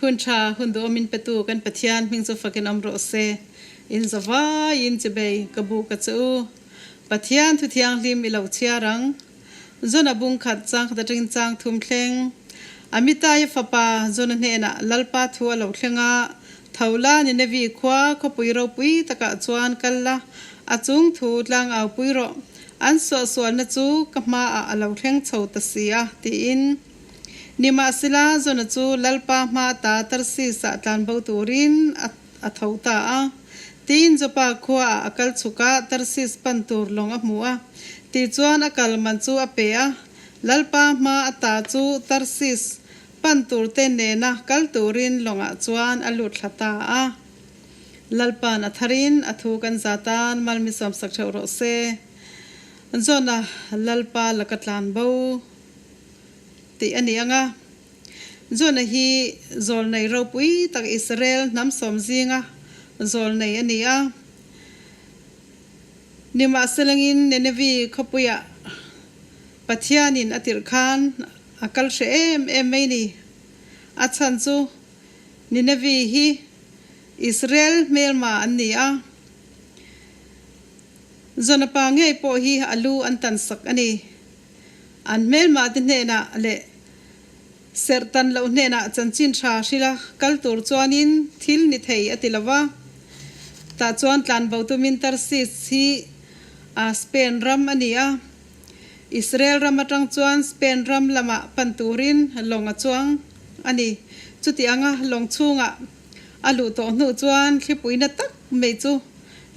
Hun tha, hun duhawmin petu kan Pathian hming chu fakin awm rawh se. In zavaiin chibei ka bu ka che u. Pathian thu thianghlim i lo chhiar ang. Jona bung khat chang khat atangin chang thum thleng. Amitai fapa Jona hnenah Lalpa thu a lo thleng a, Tho la Ninevi khua khawpui ropui takah chuan kal la, a chung thu tlang au pui rawh. An suahsualna chu ka hmaah a lo thleng chho ta si a, tiin. Nimahsela, Jona chu Lalpa hma ta Tarsis-ah tlan bo turin a tho ta a. Tiin Joppa khuaah a kal chhuk a, Tarsis pan tur lawng a hmu a. Tichuan a kal man chu a pe a, Lalpa hma ata chu Tarsis pan turte nena kal turin lawngah chuan a lut thla ta a. Lalpa'n a tharin a thu kan za tan malmi sawmsak theuh rawh se. Jona Lalpa laka tlan bo. Tih a ni ang a. Jona hi zawlnei ropui tak Israel hnam sawm zinga zawlnei a ni a. Nimahselangin Nineveh khawpuiah Pathianin a tirh khan a kal hreh em em mai ni. A chhan chu Nineveh hi Israel hmelma an ni a. Jona pa ngei pawh hi a lu an tan sak a ni. An hmelmah te hnenah leh serh tan loh hnenah chanchin tha hrila kal tur chuanin thil ni thei a ti lo va. Tah chuan tlanbo tumin Tarsis hi a Spain ram a ni a. Israel ram atang chuan Spain ram lamah pan turin lawng a chuang a ni. Chuti anga lawng chhungah a luh tawh hnu chuan thlipuina tak mai chu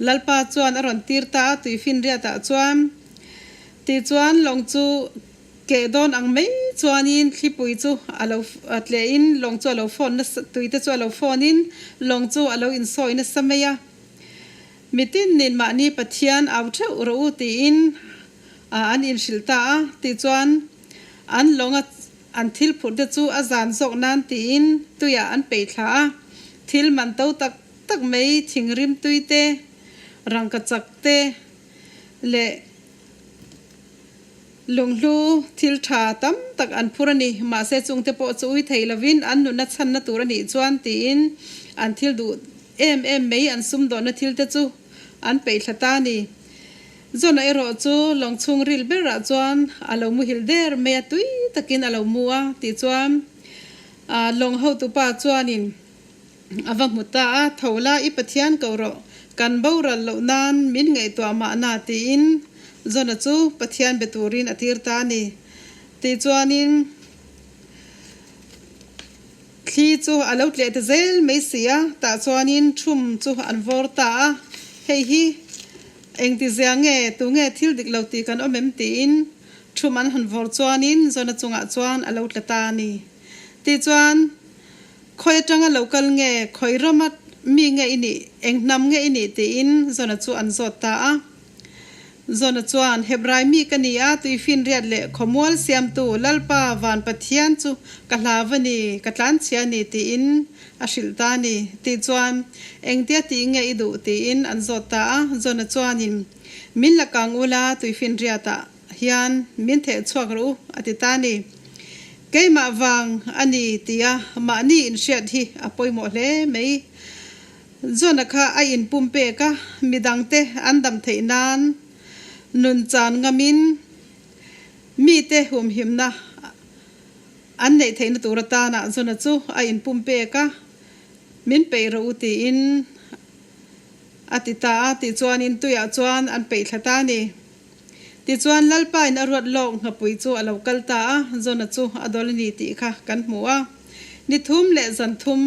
Lalpa chuan a rawn tir ta a, tuifinriatah chuan Tichuan lawng chu keh dawn ang mai chuanin thlipui chu a lo tlehin lawng chu a lo phone nasa, tuite chu a lo phone in lawng chu a lo insawi nasa mai a. Mitin nin mahni Pathian au theuh rawh u tiin an inhrilh ta a. Tichuan an lawnga an thil phurh te chu a zan zawk nan tiin tuiah an peih thla a. Thil man to tak tak mai thingrim tui te, rangkachak te leh Lunghlu thil tha tam tak an phur a ni. Mahse chungte pawh chu ui thei lovin an nunna chhanna tur a nih chuan tiin an thil duh em em mai an sumdawnna thil te chu an peih thla ta a ni. Jona erawh chu lawng chhung ril berah chuan a lo muhil der mai a, tui takin a lo mu a tih chuan lawng hotupa chuanin A va hmu ta a, Tho la, i Pathian ko rawh, kan boral loh nan min ngaihtuah mahna tiin Jona chu Pathian be turin a tir ta a ni. Tichuanin thli chu a lo tleh ta zel mai si a, tah chuanin thum chu an vawr ta a, Hei hi engtizia nge, tunge thil dik lo tih kan awm em? tiin thum an han vawr chuanin Jona chungah chuan a lo tla ta a ni. Tichuan. Khawi atanga lo kal nge, khawi rama mi nge i nih, eng hnam nge i nih tiin Jona chu an zawt ta a. Jona chuan, Hebrai mi ka ni a, tuifinriat leh khawmual siamtu Lalpa van Pathian chu ka hlau a ni, ka tlanchhia a ni tiin a hrilh ta a ni. Tih chuan, Engtia tih nge i duh tiin an zawt ta a. Jona chuanin, Min la kang ula, tuifinriatah hian min theh chhuak rawh u, a ti ta a ni. Keimah vang a ni tia mahni inhriat hi a pawimawh hle mai. John-a kha a inpum pek a, midangte an dam theih nan nun chan ngamin mite humhimna an neih theihna tur atana John-a chu a inpum pek a, min peih rawh u tiin a ti ta a, tichuanin tuiah chuan an peih thla ta a ni. Tichuan, Lalpain a ruat lawk nghapui chu a lo kal ta a, Jona chu a dawl a ni tih kha kan hmu a. Ni thum leh zan thum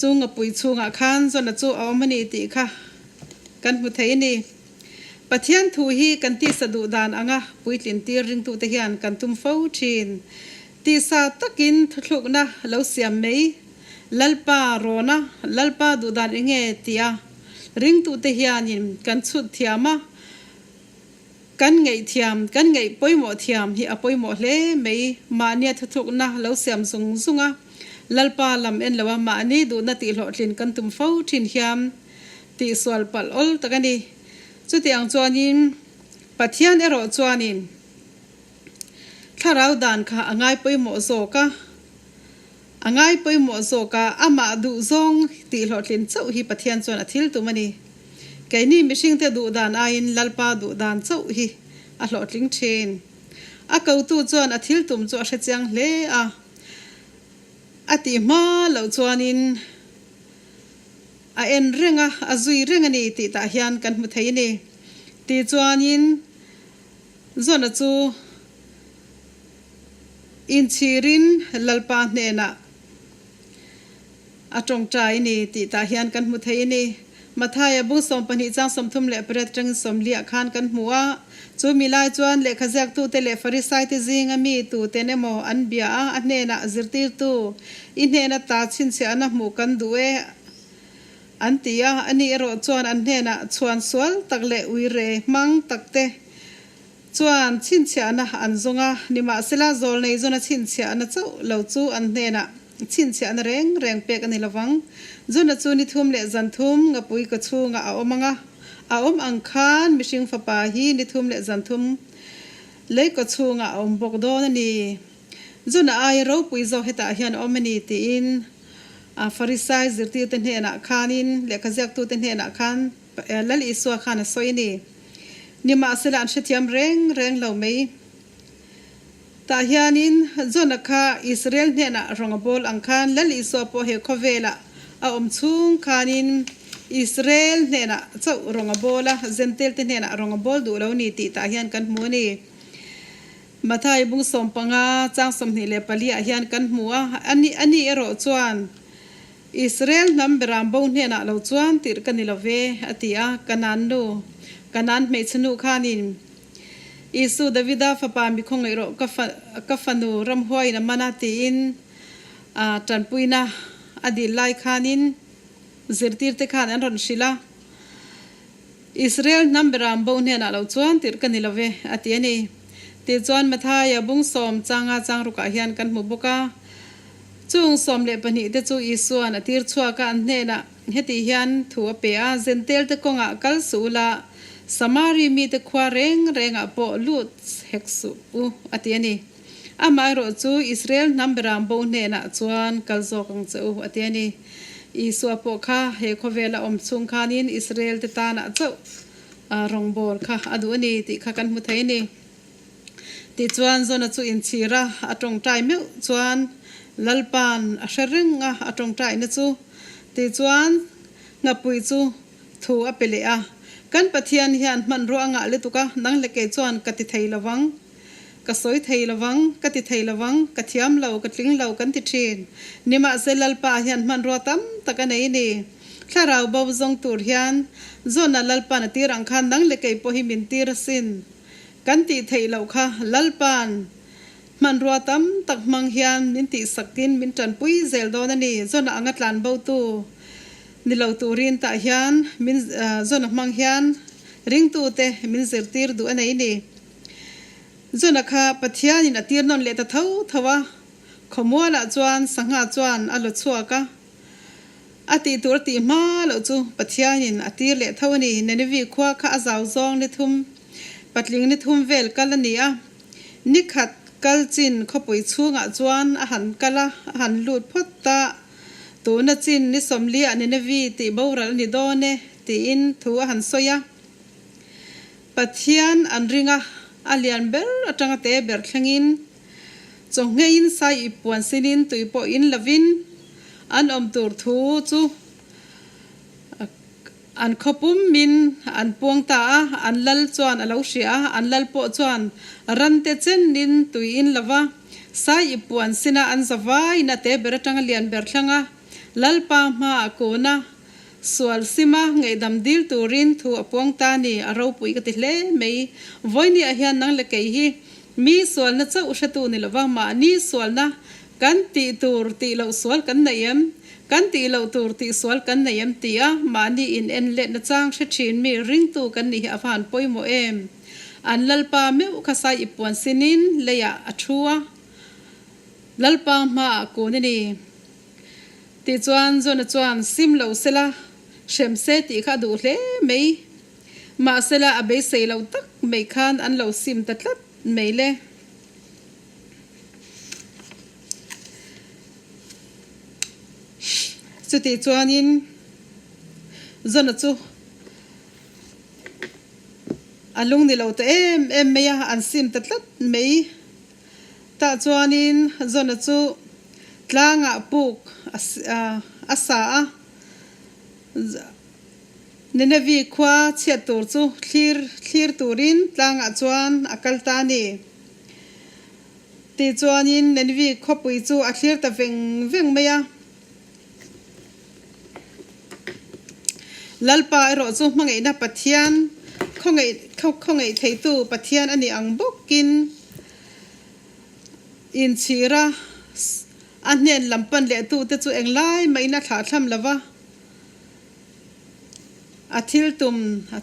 chu nghapui chhungah khan Jona chu a awm a ni tih kha kan hmu thei a ni. Pathian thu hi kan tisa duh dan anga puitlin tir ringtute hian kan tum fo thin. Tisa takin thuthlukna lo siam mai Lalpa rawna, Lalpa duh dan enge tia Ringtute hianin kan chhut thiam a, kan ngaih thiam, kan ngaih pawimawh thiam hi a pawimawh hle mai. Mahnia thuthukna lo siam zung zung a, Lalpa lam en lo a, mahni duhna tihhlawhtlin kan tum fo thin hian tihsual palh awl tak a ni. Chutiang chuanin Pathian erawh chuanin thlarau dan kha a ngai pawimawh zawk a. A ngai pawimawh zawk a, amah duh zawng tih hlawhtlin chauh hi Pathian chuan a thil tum a ni. Keini mihringte duh dan aiin Lalpa duh dan chauh hi a hlawhtling thin. A kotu chuan a thil tum chu a hre chiang hle a, a tih hma loh chuanin a en reng a, a zui reng a ni tih tah hian kan hmu thei a ni. Tichuanin Zona chu inchhirin Lalpa hnenah a tawngtai a ni tih tah hian kan hmu thei a ni. Mathaia bung 12 chang 38 atangin 40 khan kan hmu a, chu mi lai chuan lehkha ziaktute leh Farisaite zinga mi tuten emaw an bia a, a hnenah zirtirtu i hnena ta chhinchhiahna hmuh kan duh e an ti a, ani erawh chuan an hnenah chhuan sual tak leh uire hmang takte Chuan chhinchhiahna an zawng a, nimahsela zawlnei zawna chhinchhiahna chauh lo chu an hnenah chhinchhiahna reng reng pek a ni lovang. Zuna chu ni thum leh zan thum ngapui ka chhungah a awm ang a, a awm ang khan mihring fapa hi ni thum leh zan thum lei kaw chhungah a awm bawk dawn a ni. Zuna aia ropui zawk hetah hian a awm a ni tiin Farisai zirtirte hnenah khanin lehkha ziaktute hnenah khan Lal Isua khan a sawi a ni. Nimahsela an hrethiam reng reng lo mai. Tah hianin Jona kha Israel hnenah rawng a bawl ang khan Lal Isua pawh he khawvelah a awm chhung khanin Israel hnenah chauh rawng a bawl a, Zentail te hnenah rawng a bawl duh lo ni tih tah hian kan hmu a ni. Mathai bung 15 chang 24 ah hian kan hmu a, ani erawh chuan Israel hnam beram bo hnenah lo chuan tirh ka ni lo ve, a ti a. Kanaan nu, Kanaan hmeichhe nu khanin, Isu, Davida fapa mi khawngaih rawh, ka fa, ka fanu ramhuaiin a man a, tiin a tanpuina a dil lai khanin zirtirte khan an rawn hrilh a. Israel hnam beram bo hnenah lo chuan tirh ka ni lo ve, a ti a ni. Tichuan Mathaia bung sawm changa changrukah hian kan hmu bawk a. Chung 12 te chu Isua'n a tir chhuak a, an hnenah heti hian thu a pe a, Zentel te kawngah kal suh ula, Samari mite khua reng rengah pawh lut hek suh u, a ti a ni. Amaherawh chu Israel hnam beram bo hnenah chuan kal zawk ang che u, a ti a ni. Isua pawh kha he khawvela awm chhung khanin Israel te tanah chauh rawngbâwl kha a duh a ni tih kha kan hmu thei a ni. Tichuan Jona chu inchhir a, a tawngtai meuh chuan Lalpa'n a hre reng a, a tawngtaina chu. Tichuan Nghapui chu thu a pe leh a, Kan Pathian hian hmanrua a ngah lutuk a, nang leh kei chuan ka ti thei lovang, ka sawi thei lovang, ka ti thei lovang, ka thiam lo, ka tling lo kan ti thin. Nimahse Lalpa hian hmanrua tam tak a nei a ni. Thlarau bo zawng tur hian Jona Lalpa'n a tir ang khan nang leh kei pawh hi min tir asin. Kan tih theih loh kha Lalpa'n hmanrua tam tak hmang hian min tihsakin min tanpui zel dawn a ni. Zona anga tlan botu ni lo turin tah hian min Zona hmang hian ringtute min zirtir duh a nei ni. Zona kha Pathianin a tir nawn leh ta tho tho a, khawmualah chuan sangha chuan a law chhuak a. A tih tur a tih hma loh chu Pathianin a tir leh tho a ni. Nineveh khua kha a zau zawng ni thum, patling ni thum vel kal a ni a. Ni khat kal chin khawpui chhungah chuan a han kal a, a han lut phawt ta. Tuna chin ni 40 ah Nineveh tih boral a ni dawn e tiin thu a han sawi a. Pathian an ring a, a lian ber atanga te ber thlengin Chawngheiin sai ip puan sinin tui pawh in lovin an awm tur thu chu an khawpum min an puang ta a, an lal chuan a lo hria a, an lal pawh chuan rante chenin tui in lova sai ip puan sina an zavaiin a te ber atanga lian ber thlang a, Lalpa hmaah kun a, sual sima ngaihdam dil turin thu a puang ta ni, a ropui ka ti hle mai. Vawinia hian nang le kei hi Mi sualna chauh hretu ni lova mahni sualna kan tih tur tih loh sual kan nei em? Kan tih loh tur tih sual kan nei em? Ti a mahni in en letna chang hre thin mi ringtu kan nih hi a va han pawimawh em? An Lalpa meuh kha sai i puan sinin leiah a thu a, Lalpa hmaah kun a ni. Tichuan Jona chuan sim lo sela hrem se tih kha a duh hle mai. Mahsela a beisei lo tak mai khan an lo sim ta tlat mai le. Chutih chuanin Zona chu a lung ni lo ta em em mai a, an sim ta tlat mai. Tah chuanin Zona chu tlangah puk a sa a. Nineveh khua chhiat tur chu thlir thlir turin tlangah chuan a kal ta a ni. Tichuanin Nineveh khawpui chu a thlir ta veng veng mai a. Lalpa erawh chu hmangaihna Pathian, khawngaih khawngaih theitu Pathian a nih ang bawkin inchhira a hnen lam pan lehtute chu englai mahin a thlahthlam lo va. A thil tum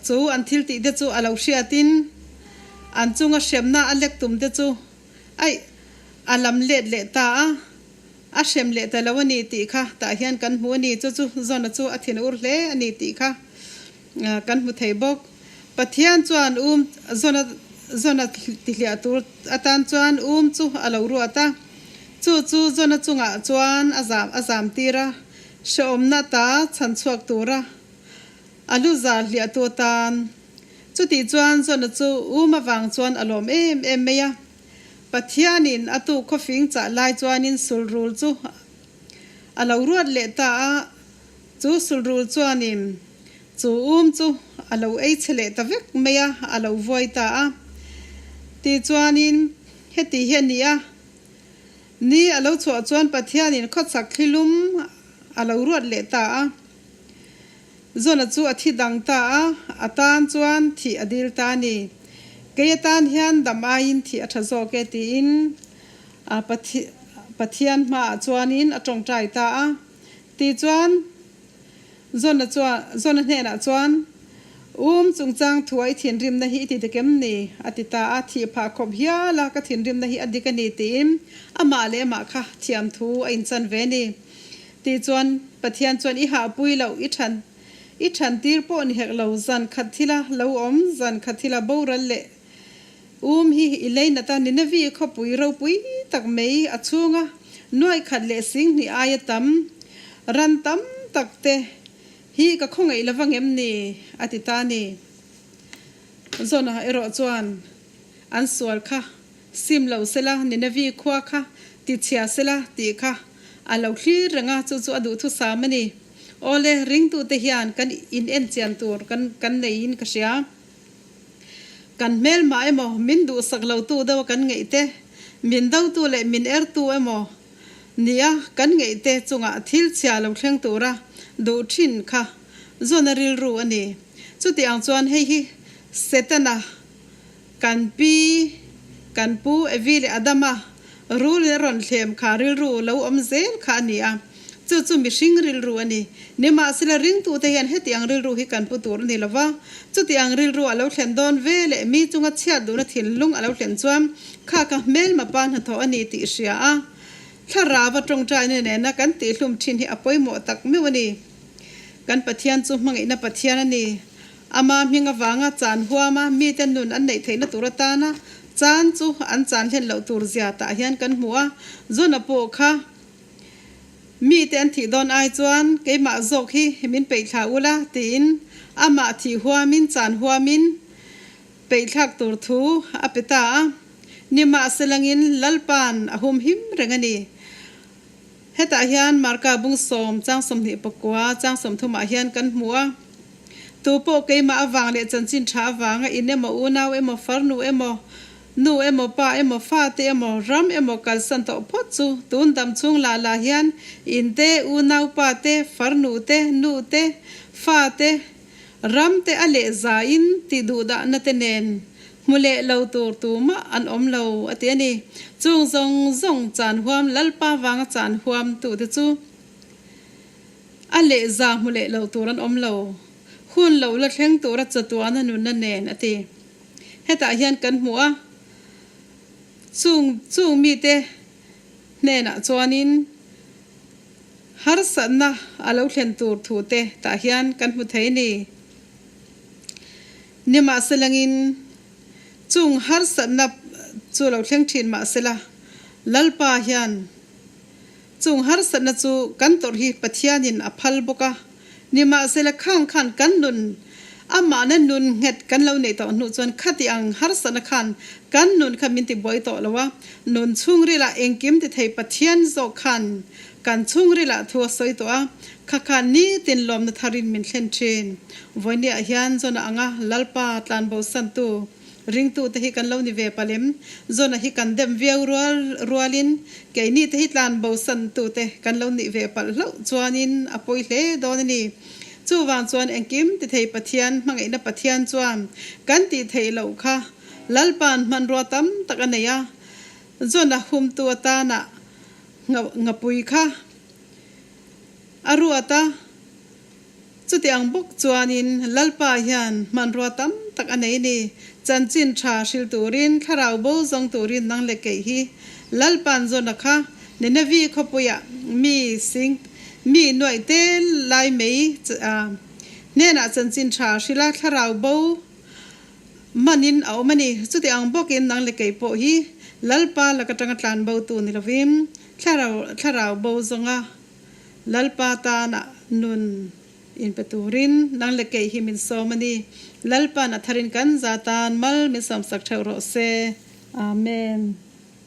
chu an thil tih te chu a lo hriatin an chunga hremna a lek tum te chu aih a lam let leh ta a, a hrem leh ta lo a ni tih kha tah hian kan hmu a ni. Chu chu Zona chu a thin ur hle a ni tih kha kan hmu thei bawk. Pathian chuan um Zona Zona tihliah tur atan chuan um chu a lo ruat a, chu chu Zona chungah chuan a zam a zam tir a. Hrehawmna ta chhan chhuak tura a lu zar hliahtu atan. Chutih chuan Zona chu um avang chuan a lawm em em mai a. Pathianin a tuk khawfing chah lai chuanin sulrul chu a lo ruat leh ta a, chu sulrul chuanin chu um chu a lo ei chhe leh ta vek mai a, a lo vuai ta a. Tichuanin heti hi a ni a. Ni a lo chhuah chuan Pathianin khawchhak thlilum a lo ruat leh ta a. Zona chu a thi dang ta a, a tan chuan thih a dil ta a ni. Kei atan hian dam aiin thih a tha zawk e tiin a Pathian hmaah chuanin a tawngtai ta a. Tichuan Zona chuan Zona hnenah chuan, Um chungchang thua i thinrimna hi i ti dik em ni? a ti ta a, thih phah khawp hial a, ka thinrimna hi a dik a ni tiin amah leh amah kha thiam thu a inchan ve ni. Tichuan Pathian chuan i hahpui loh, i than i than tir pawh ni hek lo, zan khat thila lo awm, zan khat thila boral leh um hi i lei nat a, Ninevi khawpui ropui tak mai a chhunga nuaih khat leh singhnih aia tam ran tam tak te Hi ka khawngaih lo vang em ni? a ti ta a ni. Zona erawh chuan an sual kha sim lo sela, Ninevi khua kha ti chhia sela tih kha a lo thlir reng a, chu chu a duhthusam a ni. Awle, ringtute hian kan in enchian tur kan kan neiin ka hria. Kan hmelmah emaw, min duhsak lotu deuha kan ngeih te, min dotu leh min ertu emaw, Nia, kan ngeihte chungah thil chhia lo thleng tura duh thin kha zawn a rilru a ni. Chuti ang chuan hei hi Setana kan pi, kan pu Evi leh Adama rulin a rawn thlem kha rilru lo awm zel kha a ni a, chu chu mihring rilru a ni. Nimahsela ringtute hian heti ang rilru hi kan pu tur a ni lo va, chuti ang rilru a lo thlen dawn ve leh mi chunga chhiat duhna thinlung a lo thlen chuan Kha ka hmelma pa hnathawh a ni tih hria a, thlarau a tawngtaina nena kan tihhlum thin hi a pawimawh tak meuh a ni. Kan Pathian chu hmangaihna Pathian a ni. Ama hming avanga chan huama mite nun an neih theihna tur atana chan chu an chan hlen loh tur zia tah hian kan hmu a, Jona pawh kha mite an thih dawn ai chuan keimah zawk hi min peihthla ula tiin amah thih huamin chan huamin Peihthlak tur thu a pe ta a, nimahselangin Lalpa'n a humhim reng a ni. Hetah hian Marka bung sawm chang 24 chang 30 ah hian kan hmu a, Tu pawh keimah avang leh chanchin tha avanga in emaw, unau emaw, farnu emaw, nu emaw, pa emaw, fate emaw, ram emaw kalsan tawh phawt chu tun dam chhung lah lah hian in te, unau pa te, farnu te, nu te, fa te, Ram te a leh zain tih duhdahna te nen hmu leh lo tur tumah an awm lo a ti a ni. Chung zawng zawng chan huam Lalpa vanga chan huam tute chu a leh za hmu leh lo tur an awm lo. Hun lo la thleng tura chatuana nunna nen a ti. Hetah hian kan hmu a, chung chung mite hnenah chuanin, Harsatna a lo thlen tur thu te tah hian kan hmu thei ni. Nimahselangin chung harsatna chu lo thleng thin mahsela Lalpa hian Chung harsatna chu kan tawrh hi Pathianin a phal bawk a. Nimahsela khang khan kan nun amahna nun nghet kan lo neih tawh hnu chuan khati ang harsatna khan kan nun kha min ti buai tawh lo a. Nun chhungrilah engkim ti thei Pathian zawk khan kan chhungrilah thu a sawi tawh a, kha khan nitin lawmna tharin min thlen thin. Vawinia hian Jona anga Lalpa tlanbosantu Ringtute hi kan lo ni ve palem. Zona hi kan dem viau rual rualin keini te hi tlan bosan tute kan lo nih ve palh hlauh chuanin a pawi hle dawn a ni. Chuvang chuan engkim ti thei Pathian, hmangaihna Pathian chuan kan tih theih loh kha Lalpa'n hmanrua tam tak a nei a, Zona humtu atana ngapui kha a ruat a. Chuti ang bawk chuanin Lalpa hian hmanrua tam tak a nei ni. Chanchin tha hril turin, thlarau bo zawng turin nang leh keih hi Lalpa'n zawna kha Ninevi khawpuiah mi sing mi nuaih te lai mei hnenah chanchin tha hrila thlarau bo manin a awm a ni. Chuti ang bawkin nang leh keih pawh hi Lalpa lak atanga tlan bo tu ni lovin thlarau thlarau bo zawnga Lalpa tana nun inpe turin nang leh keih hi min sawm a ni. Lalpa'n a tharin kan za tan mal min sawmsak theuh rawh se. Amen.